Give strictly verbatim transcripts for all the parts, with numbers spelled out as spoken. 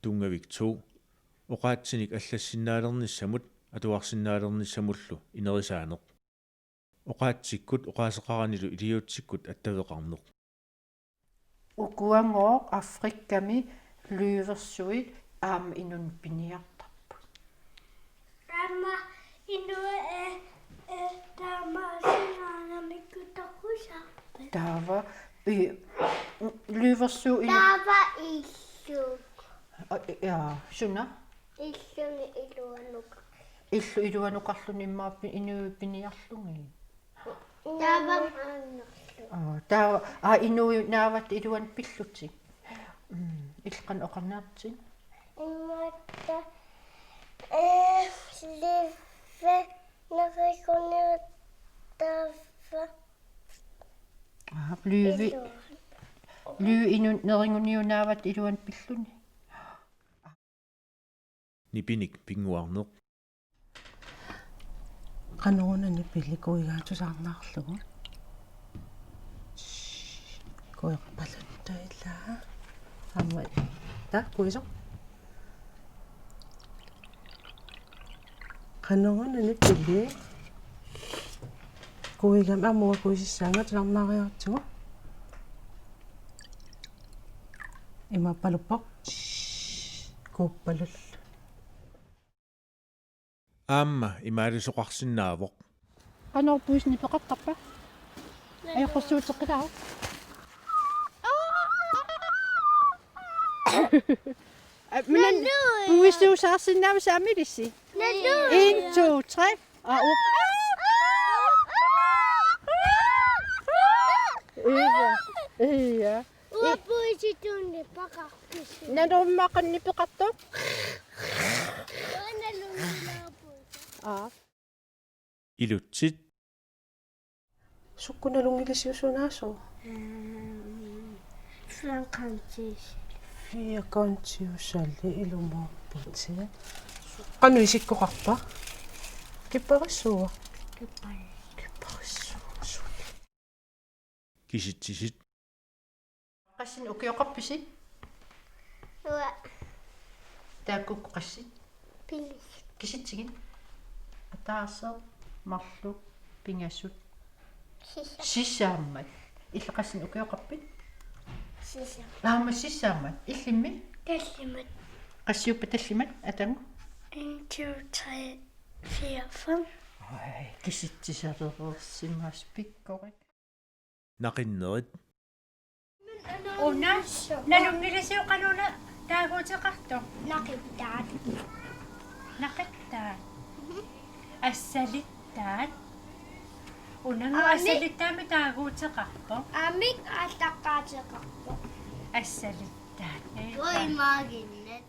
Tunngavik to. Oqaatsinik allassinnaalernissamut atuarsinnaalernissamullu inerisaaneq. Oqaatsikkut oqaaseqaranilu iliuutsikkut attaveqarneq. Ukuagooq Afrikami løversuit aamma inunnik piniartarput. Taama inu, eh, eh, taama sinaanamikku toqusarput. Taava, i, løversuit inu- Taava illuk. A, ja, suna? Illuni iluanuka. Illu iluanukarluni immaqa pi-, inuit piniarlugit. Taava annerlu. Aa, taava, aa, inuit naavat iluanut pillutik. Mm, illit qanoq oqarniartit? Immaqa, eh, løve neriguniu taava. Aa, løve. Iluan. Løve inunnik neriguniu naavat iluanut pilluni. Nipinik pinnguarneq. Qanoruna nipili kuigaat tusarnaarlugu. Kuiqapaluttaila. Aamma. Taa, kuisoq. Qanoruna nipili. Kuigami aamma kuisissaanga tusarnaariartigu. Imaappalupput. Kuuppalullu. Aamma imaalisoqarsinnaavoq. Qanoq puisit nipeqartarpa? Ajoqersuuteqqilaaruk. Minna puisuusaarsinnaavasi aamma ilissi? Nanu. En, to, tre. Aa, u-. Ia. Ia. Uanga puisitut nipeqarpisi? Nalummaqan nipeqartoq. Uanga nalunngilara puisi. Aa. Ilutsit. Sukkut nalunngilisiusunaasoq? Ehm, fireoghalvtreds. Fireoghalvtreds ilumoorputit. Qanoq isikkoqarpa? Kipparissuua? Kippar-. Kipparissuua. Kisitsisit. Qassinik ukioqarpisi? Uanga. Taakku qassit? Pingasut. Kisitsigit? Ataaseq, marluk, pingasut. Sisamat. Sisamat. Illit qassinik ukioqarpit? Sisamat. Aamma sisamat. Illimmi? Tallimat. Qassiuppat tallimat, Atagu? En, to, tre, fire, fem. Ej, kisitsisalereersimasoq pikkorik. Naqinnerit. Una, nalunngilisiuk qanoq una taaguuteqartoq? Naqittaat. Naqittaat. Assalittaat. Unangu. Aammi. Assalittaamik taaguuteqarpoq. Aammi aallaqqaateqarpoq. Assalittaat. Ui, maaginnat.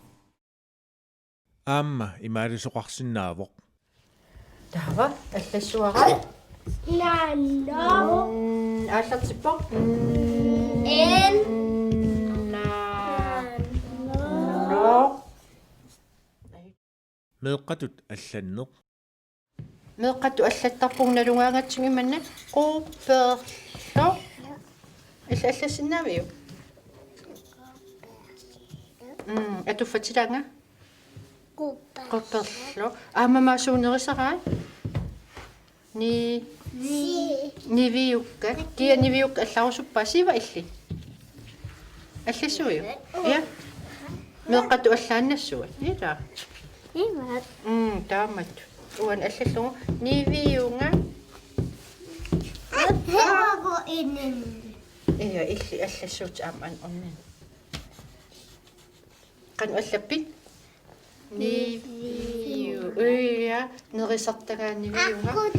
Aamma imaalisoqarsinnaavoq. Taava, allassavara. Naanno. Mm, aallartippoq. Mm, en. Naa-, no. Meeqqatut allanneq. Meeqqatut allattarpugut nalugaangatsigu imanna Quperlo. Illit allassinnaaviuk? Mm, atuffatilaanga? Quperlo. Quperlo. Aamma maani suut nerisaraat? Ni-, ni-, niviukka. Kia niviukka allarusuppaat, siva illit? Allassuiuk? Ja. Meeqqatut allaannassavit. Ila. Imaat. Mm, taamatut. Uani allallugu. Niviunga. Agu inin. Ja, illit allassuutit aamma an-, onnen. Qanoq allappit? Niviu. Uja, nerisartagaat niviunga. Aqqut